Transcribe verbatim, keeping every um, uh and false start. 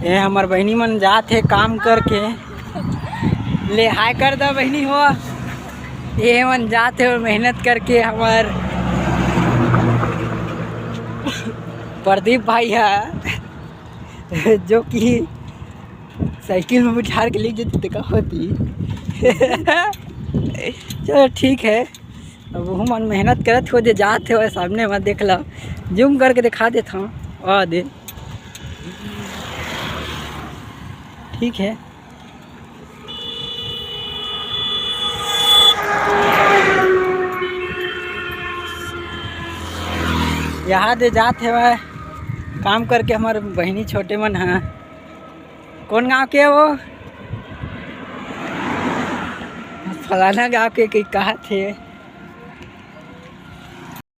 ये हमर बहिनी मन जात हे काम करके। ले हाय कर दा बहिनी हो। ये मन जात हे मेहनत करके। हमर प्रदीप भाई है जो कि साइकिल में बिठार के ले जेते का होती। चलो ठीक है, अब वो मन मेहनत करत हो जे जात हे सामने में देख लो, जूम करके दिखा देता हूँ। आ दे, ठीक है। यहाँ दे जात हे काम करके हमर बहिनी छोटे मन है। कौन गांव के है वो? फलाना गांव के कही कहा थे।